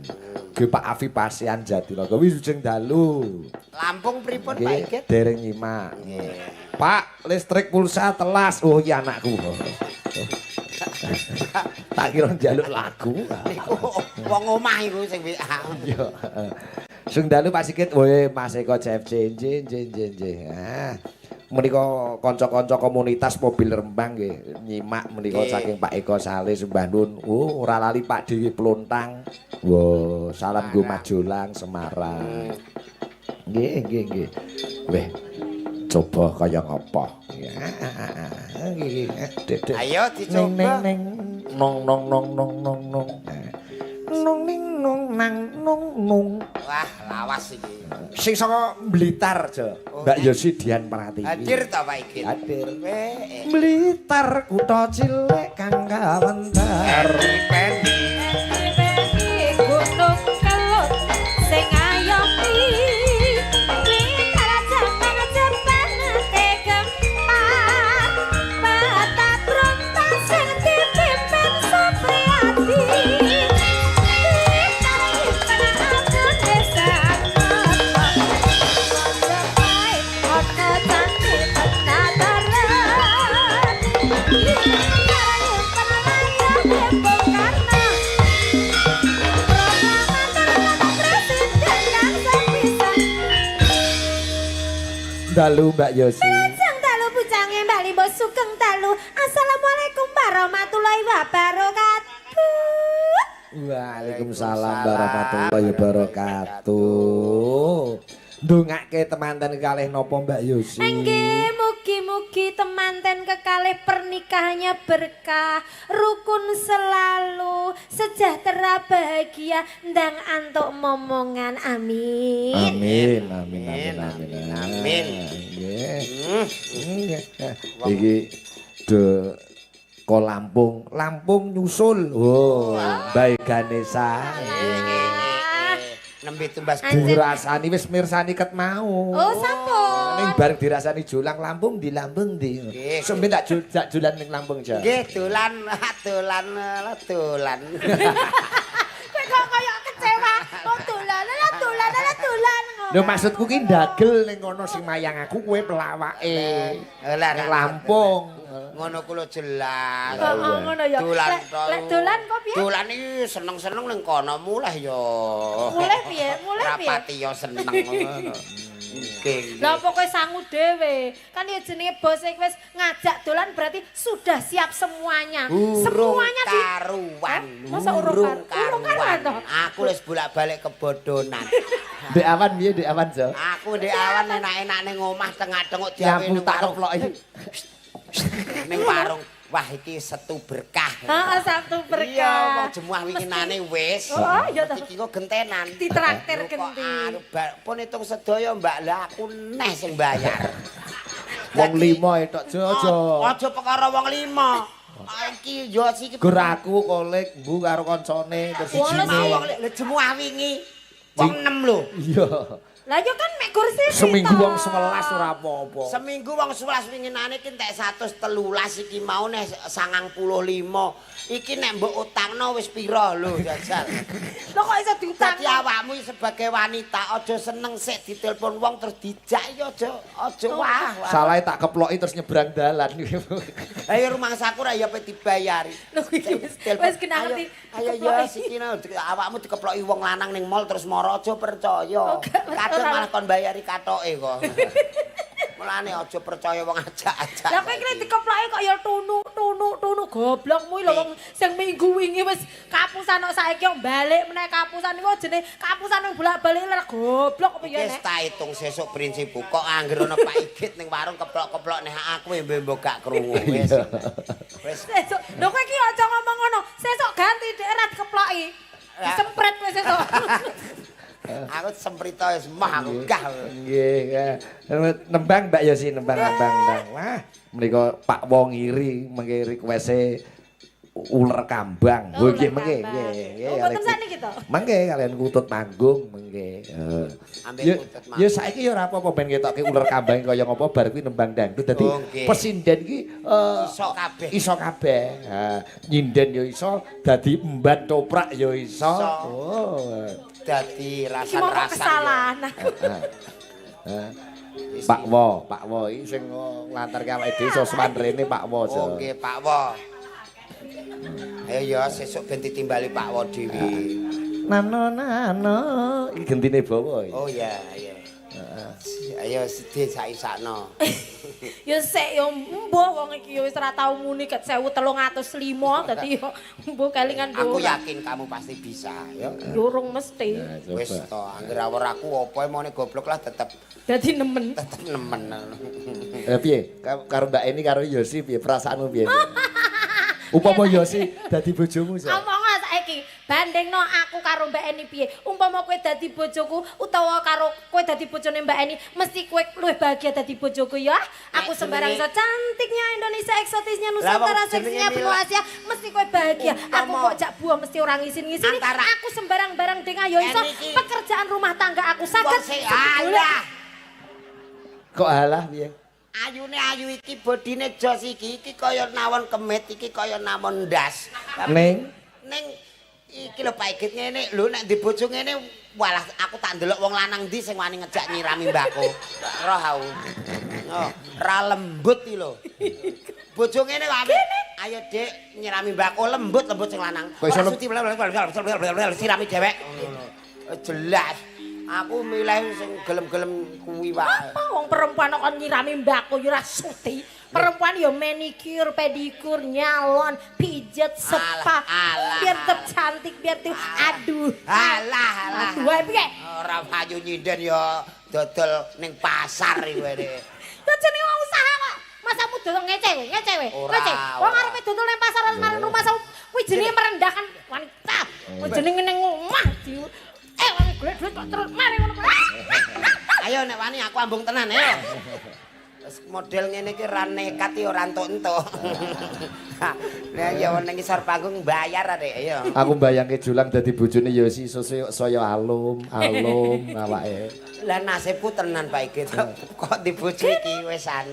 Speaker 3: Nggih Pak Afi Pasian Jatilogo wilujeng dalu.
Speaker 2: Lampung pripun Pak
Speaker 3: Nggih,
Speaker 2: Igit?
Speaker 3: dereng nyimak.
Speaker 2: Nggih.
Speaker 3: Pak, listrik pulsa telas. Oh iya anakku. Tak kira njaluk lagu.
Speaker 2: Niku wong omah iku sing WA.
Speaker 3: Iya. Sing dalu Pak Sigit, woe Mas Eko CFC nggih nggih nggih nggih. Ah. Menika kanca-kanca komunitas mobil Rembang nggih nyimak menika saking Pak Eko Saleh sembah nuwun. Oh, ora lali Pak Dewi Plontang. Wo, salam nggo Mas Jolang Semarang. Nggih nggih nggih. Weh, coba kaya ngopo. Ya, nggih nggih. Dek, dek.
Speaker 2: Ayo dicoba.
Speaker 3: Neng neng nong nong nong nong nong nong. Nong ning nong nang nong nong.
Speaker 2: Wah, lawas iki.
Speaker 3: Sing saka Blitar, Jo.
Speaker 2: Oh,
Speaker 3: Mbak Yosi Dian Pratiwi.
Speaker 2: Hadir ta Pak Igit?
Speaker 3: Hadir.
Speaker 2: Weh.
Speaker 3: Blitar kutha cilik kang kawentar.
Speaker 2: Pendi.
Speaker 4: Pendi gunung kelut sing ayomi Blitar jaman cepete gempar Peta brontak sing dipimpin Supriyadi Blitar nyimpen atune sanget Majapahit ana candi Penataran Blitar nyimpen wayahne Bung Karno Proklamator lan presiden kang sepisan.
Speaker 3: Dalu Mbak Yosi.
Speaker 4: Wilujeng dalu bujange Mbak Limbo sugeng dalu. Assalamualaikum warahmatullahi wabarakatuh.
Speaker 3: Waalaikumsalam warahmatullahi wabarakatuh. Ndongake temanten kalih napa Mbak Yosi?
Speaker 4: Nggih, mugi-mugi temanten kekalih pernikahannya berkah, rukun selalu, sejahtera bahagia, ndang antuk momongan. Amin.
Speaker 3: Amin, amin, amin, amin.
Speaker 2: Amin.
Speaker 3: Nggih. Nggih. Iki do ko Lampung, Lampung nyusul. Oh, Mbak Ganesa.
Speaker 2: Nembe tumbas
Speaker 3: Dirasani wis mirsani ket mau.
Speaker 4: Oh, sampun.
Speaker 3: Ning bareng dirasani Jolang Lampung di Lampung di.
Speaker 2: Nggih.
Speaker 3: Sampe tak tak jolan ning Lampung ja.
Speaker 2: Nggih, dolan, dolan, dolan.
Speaker 1: Kowe kok koyo kecewa. Oh dolan, lah dolan, lah dolan.
Speaker 3: Lho maksudku ki ndagel ning kono sing mayang aku kowe pelawake.
Speaker 2: Lah
Speaker 3: Ning Lampung.
Speaker 2: Ngono ku lho jelas.
Speaker 4: Heeh, ngono ya.
Speaker 2: Dolan
Speaker 4: Lek dolan kok piye?
Speaker 2: Dolan iki seneng-seneng ning kono mulih ya.
Speaker 4: Mulih piye? Mulih piye?
Speaker 2: Rapati ya seneng ngono. Nggih.
Speaker 4: Lah apa kowe sangu dhewe? Kan ya jenenge bos iki wis ngajak dolan berarti sudah siap semuanya.
Speaker 2: Urung
Speaker 4: Semuanya di
Speaker 2: karuan.
Speaker 4: Hah? Masa urung urung karuan toh?
Speaker 2: Aku wis bolak-balik kebodonan.
Speaker 3: Dek awan piye dek awan, Jo?
Speaker 2: Aku ndek awan enak-enak ning omah tengah-tengok diawe
Speaker 3: Nyapu
Speaker 2: ning
Speaker 3: tak
Speaker 2: warung.
Speaker 3: keploki.
Speaker 2: Ning warung. Wah iki setu berkah.
Speaker 4: Heeh, Sabtu berkah.
Speaker 2: Iya, wong jemuah winginane wis.
Speaker 4: Oh, iya toh.
Speaker 2: Iki kok gentenan.
Speaker 4: Ditraktir
Speaker 2: Lho, kok
Speaker 4: genti.
Speaker 2: anu, pun hitung sedaya Mbak lah aku neh sing bayar.
Speaker 3: Wong lima etok Jo, Jo.
Speaker 2: Aja perkara wong lima. Iki yo iki
Speaker 3: Gur aku kolek mbu karo kancane terus
Speaker 4: Wong
Speaker 3: sijine.
Speaker 2: mau wong lha jemuah wingi. Wong 6 lho.
Speaker 3: Iya.
Speaker 4: Lah yo kan mek kursi.
Speaker 3: Seminggu wong 11 ora apa-apa.
Speaker 2: Seminggu wong 11 winginane ki entek 113 iki mau neh 95. Iki nek mbok utangno wis pira lho jajal.
Speaker 4: Lho kok iso diutang?
Speaker 2: Dadi awakmu sebagai wanita aja seneng sik ditelepon wong terus dijak ya aja aja wah. Wah.
Speaker 3: Salahe tak keploki terus nyebrang dalan.
Speaker 2: Ayo rumangsaku ra ya pe dibayari.
Speaker 4: Lho iki wis wis kena ngerti.
Speaker 2: Ayo ya siki awakmu dikeploki wong lanang ning mall terus moro aja percaya. Kadang malah kon bayari katoke kok. Mulane aja percaya wong ajak-ajak.
Speaker 4: Lah kowe kira dikeploki kok ya tunu goblokmu lho wong sing minggu wingi wis kapusan kok saiki yo balik meneh kapusan iku jenenge kapusan wong bolak-balik lho goblok apa ya
Speaker 2: Wis
Speaker 4: nek.
Speaker 2: tak hitung sesuk prinsipku kok anggere ana Pak Igit ning warung keplok-keplok neh aku mbok gak krungu wis. Wis
Speaker 4: Sesuk lho kowe iki aja ngomong ngono. Sesuk ganti dhek ra dikeploki. Disempret kowe sesuk.
Speaker 2: Aku semprito wis mah aku gah.
Speaker 3: Nggih. Nembang Mbak Yosi, nembang nembang nembang. Wah, menika Pak Wong iri mengke request-e uler kambang.
Speaker 4: Oh,
Speaker 3: Oh, nggih
Speaker 4: uler
Speaker 3: mengke
Speaker 4: kambang.
Speaker 3: nggih.
Speaker 4: Oh, mboten sakniki to?
Speaker 3: Mengke kalian kutut manggung mengke.
Speaker 2: Ambek
Speaker 3: Ya,
Speaker 2: kutut manggung.
Speaker 3: ya saiki ya ora apa-apa ben ketoke uler kambang kaya ngapa bar kuwi nembang dangdut. Dadi
Speaker 2: Oh, nggih.
Speaker 3: pesinden iki
Speaker 2: Iso kabeh.
Speaker 3: Iso kabeh. Ha, nyinden ya iso, dadi emban toprak ya iso.
Speaker 2: Iso.
Speaker 3: Oh.
Speaker 2: Dadi
Speaker 4: Iki mau kok
Speaker 2: rasan-rasan.
Speaker 4: kesalahan aku.
Speaker 3: Pak Wo, Pak Wo iki sing nglantarke awake dhewe iso sowan rene Pak Wo.
Speaker 2: Oh nggih Pak Wo. Ayo ya sesuk ben ditimbali Pak Wo dhewe.
Speaker 3: Nano nano iki gentine bawa iki.
Speaker 2: Oh iya iya. Ayo sedih sak-isakno.
Speaker 4: Ya sik ya mbuh wong iki ya wis ora tau muni ket 1305 dadi ya mbuh kelingan
Speaker 2: Aku
Speaker 4: ora.
Speaker 2: yakin kamu pasti bisa ya.
Speaker 4: Ya urung mesti.
Speaker 3: Nah, coba.
Speaker 2: Wis to, anggere awor aku apa emone goblok lah tetep
Speaker 4: Dadi nemen.
Speaker 2: tetep nemen.
Speaker 3: Eh piye? Karo Mbak Eni karo Yosi piye perasaanmu piye? Upama Yosi dadi bojomu so.
Speaker 4: Omong saiki, bandingno aku karo Mbak Eni piye? Umpama kowe dadi bojoku utawa karo kowe dadi bojone Mbak Eni, mesti kowe luwih bahagia dadi bojoku ya. Aku
Speaker 2: Nek
Speaker 4: sembarang
Speaker 2: jenenge-
Speaker 4: iso cantiknya Indonesia, eksotisnya
Speaker 2: Lah, wong
Speaker 4: Nusantara,
Speaker 2: jenenge
Speaker 4: seksinya
Speaker 2: Mila.
Speaker 4: benua Asia, mesti kowe bahagia. Aku
Speaker 2: Umpama-
Speaker 4: kok jak buah mesti ora ngisin-ngisini.
Speaker 2: Antara-
Speaker 4: Aku sembarang barang dengah ya iso.
Speaker 2: Eni iki-
Speaker 4: Pekerjaan rumah tangga aku saged.
Speaker 2: Wong sing alah.
Speaker 3: Kok halah piye?
Speaker 2: Ayune ayu iki bodine jos iki iki kaya nawon kemit iki kaya nawon ndas.
Speaker 3: Ning
Speaker 2: Ning iki lho Pak Igit ngene lho nek di bojo ngene walah aku tak ndelok wong lanang ndi sing wani ngejak nyirami mbako. Roh aku. Oh, ra lembut iki lho. Bojo ngene kok apik. Ayo Dik nyirami mbako lembut-lembut sing lanang.
Speaker 3: Kok iso
Speaker 2: Ora suci sirami dhewek. Ngono. Jelas. Aku milih sing gelem-gelem kuwi wae.
Speaker 4: Apa wong perempuan kok nyirami mbako ya ora suti. Perempuan ya manicure, pedikur, nyalon, pijet, spa.
Speaker 2: Alah, alah.
Speaker 4: Biar tetep cantik, biar tuh aduh.
Speaker 2: Alah, alah.
Speaker 4: Aduh, ae piye?
Speaker 2: Ora payu nyinden ya dodol ning pasar iku ene.
Speaker 4: Ya jenenge wong usaha kok. Masamu dodol ngece kowe, ngece kowe.
Speaker 2: Ora,
Speaker 4: Ngece. Wong
Speaker 2: ora.
Speaker 4: arepe dodol ning pasar marang rumah samu kuwi jenenge merendahkan wanita. Kuwi jenenge ning omah di wong golek duit kok terus mari ngono.
Speaker 2: Ayo nek wani aku ambung tenan ayo. Wis model ngene iki ra nekat iki ora entuk-entuk. Lah ya ning ngisor panggung bayar adek ayo.
Speaker 3: Aku mbayangke Julang dadi bojone Yosi saya alum, alum awake.
Speaker 2: Lah nasibku tenan Pak Igit. Kok di bojo iki wisan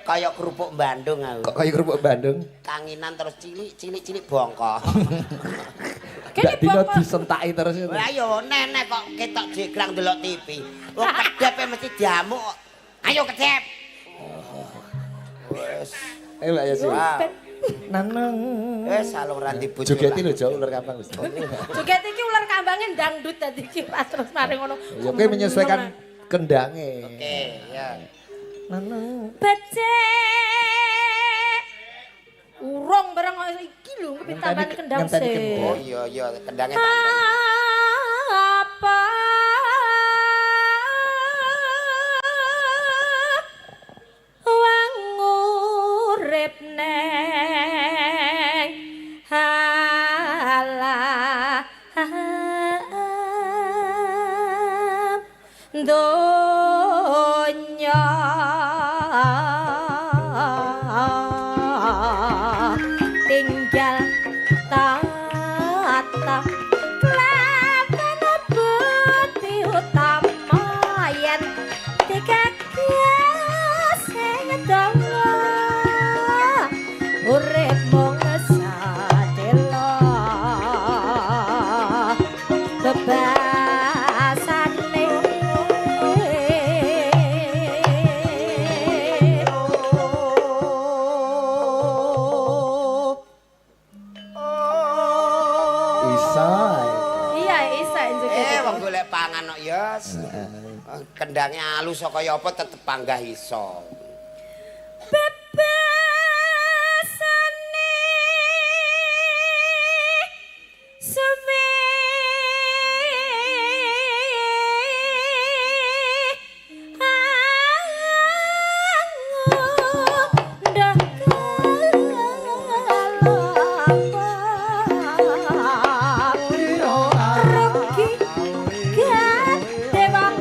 Speaker 2: kaya kerupuk Bandung aku.
Speaker 3: Kok kaya kerupuk Bandung?
Speaker 2: Kanginan terus cilik cilik cilik bongkok.
Speaker 4: Kene
Speaker 3: Ndak dino
Speaker 4: bongkok.
Speaker 3: disentaki terus itu.
Speaker 2: Lah yo nenek kok ketok jegrang delok TV. Wong kedepe mesti diamuk. Ayo kedep. Wes.
Speaker 3: Eh Mbak Yosi.
Speaker 2: Wah.
Speaker 3: Naneng.
Speaker 2: Wes salung ra di bojo.
Speaker 3: Jogeti lho jauh uler kambang wis.
Speaker 4: Joget iki ular kambange dangdut dadi iki terus mari ngono.
Speaker 3: Ya kowe menyesuaikan kendange.
Speaker 2: Oke, ya.
Speaker 3: Naneng.
Speaker 4: Becik. Urung bareng kok iki lho kepitamban kendang
Speaker 3: Ngenteni
Speaker 4: sih.
Speaker 3: kendang.
Speaker 2: Oh iya iya kendange tak enteni.
Speaker 4: Apa wang urip neng halah donya tinggal tata kelawan budi utama
Speaker 2: Wong golek pangan kok ya. Kendange alus kok kaya apa tetep panggah iso.
Speaker 1: Bebasane suwe angundah kelapa rugi gadewang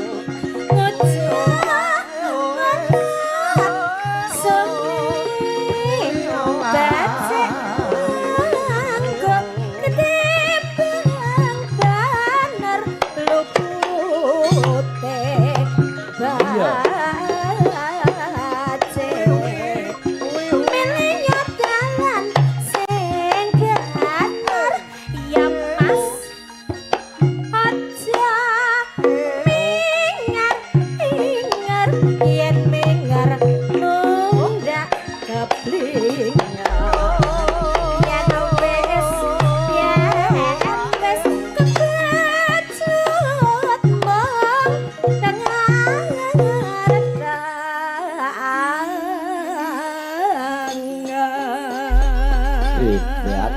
Speaker 1: ngucap sumi becik nganggo ketimbang baner lupute bacik milih dalan sing bener ya Mas, aja mingar ingar, yen mingar mundak keblinger, yen wis, yen wis kebacut mong dengar.
Speaker 3: Hebat.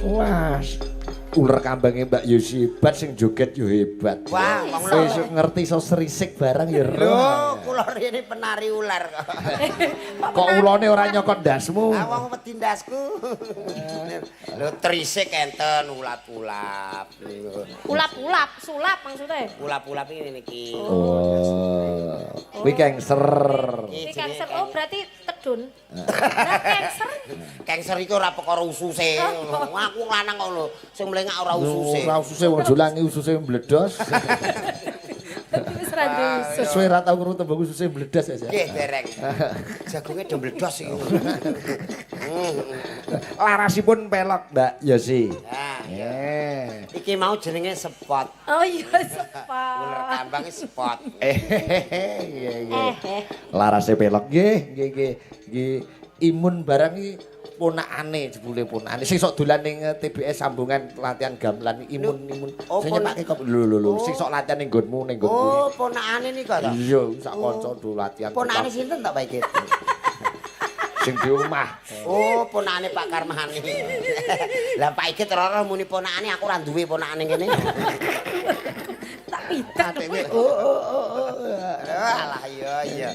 Speaker 3: Wah, uler kambange Mbak Yosi hebat, sing joget yo hebat.
Speaker 2: Wah, wong
Speaker 3: Wis ngerti iso serisik barang ya.
Speaker 2: Lho, kula rene penari ular kok.
Speaker 3: Kok ulone ora nyokot ndasmu?
Speaker 2: Ah, wong wedi ndasku. Lho, trisik enten ulap-ulap.
Speaker 4: Ulap-ulap, sulap maksudnya.
Speaker 2: Ulap-ulap ini niki.
Speaker 3: Oh. Kuwi kengser.
Speaker 4: Iki kengser, oh berarti tedun. Lah kengser.
Speaker 2: Kengser iki ora perkara ususe. Aku lanang kok lho, sing mlengak ora ususe.
Speaker 3: Ora ususe, wong Jolang iki ususe mbledos.
Speaker 4: Wis ra duwe usus.
Speaker 3: Suwe ra tau krungu tembung ususe mbledos ya.
Speaker 2: Nggih, dereng. Jagunge do mbledos iki.
Speaker 3: Larasipun pelok Mbak Yosi.
Speaker 2: Nah,
Speaker 3: Eh.
Speaker 2: iki mau jenenge spot.
Speaker 4: Oh iya, sepak.
Speaker 2: Uler kambang iki spot.
Speaker 3: Iya iya. Larase pelok nggih, nggih nggih. Nggih imun barang iki ponakane, jebule ponakane sing sok dolan ning TBS sambungan latihan gamelan imun imun
Speaker 2: Oh,
Speaker 3: sing nyepake kok lho lho lho sing sok latihan ning nggonmu ning nggonku.
Speaker 2: Oh, ponakane nika to.
Speaker 3: Iya, sak kanca do latihan.
Speaker 2: Ponakane sinten to, Pak Ikit?
Speaker 3: Sing di omah.
Speaker 2: Oh, ponakane Pak Karmani. Lah Pak Ikit ora muni ponakane, aku ora duwe ponakane kene.
Speaker 4: Tak pitek.
Speaker 3: Oh oh oh. oh.
Speaker 2: Alah iya iya.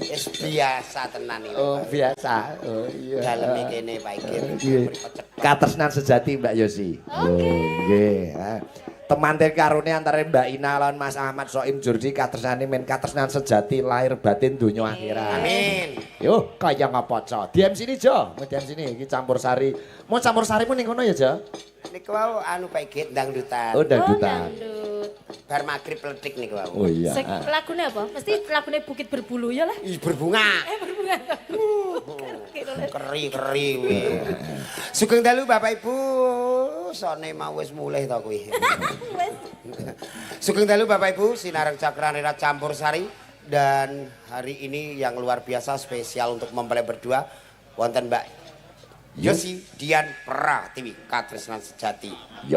Speaker 2: Wis biasa tenan iki.
Speaker 3: Oh, biasa. Oh iya.
Speaker 2: Daleme kene Pak Ikit.
Speaker 3: Nggih. Katresnan sejati Mbak Yosi. Oke. Nggih. Temanten karone antara Mbak Ina lan Mas Ahmad Soim Jurdi katresnane men katresnan sejati lahir batin donya akhirat.
Speaker 2: Amin.
Speaker 3: Yo kaya ngapa Co? Di sini Jo, di sini iki campur sari. Mau campur sarimu ning kono ya, Jo?
Speaker 2: Niku wau anu Pak Ikit dangdutan.
Speaker 3: Oh, dangdutan.
Speaker 4: Dangdut.
Speaker 2: Bar magrib pletik niku wau.
Speaker 3: Oh iya.
Speaker 4: Sing lagune apa? Mesti lagune Bukit Berbulu ya lah.
Speaker 2: Ih, berbunga.
Speaker 4: Eh, berbunga.
Speaker 2: Keri-keri kuwi. Sugeng dalu Bapak Ibu. Sone mau wis mulih to kuwi.
Speaker 4: Wis.
Speaker 2: Sugeng dalu Bapak Ibu, Sinareng Cakranira Campur Sari, dan hari ini yang luar biasa spesial untuk mempelai berdua wonten Mbak Yosi Dian Pratiwi Katresnan Sejati.
Speaker 3: Yo.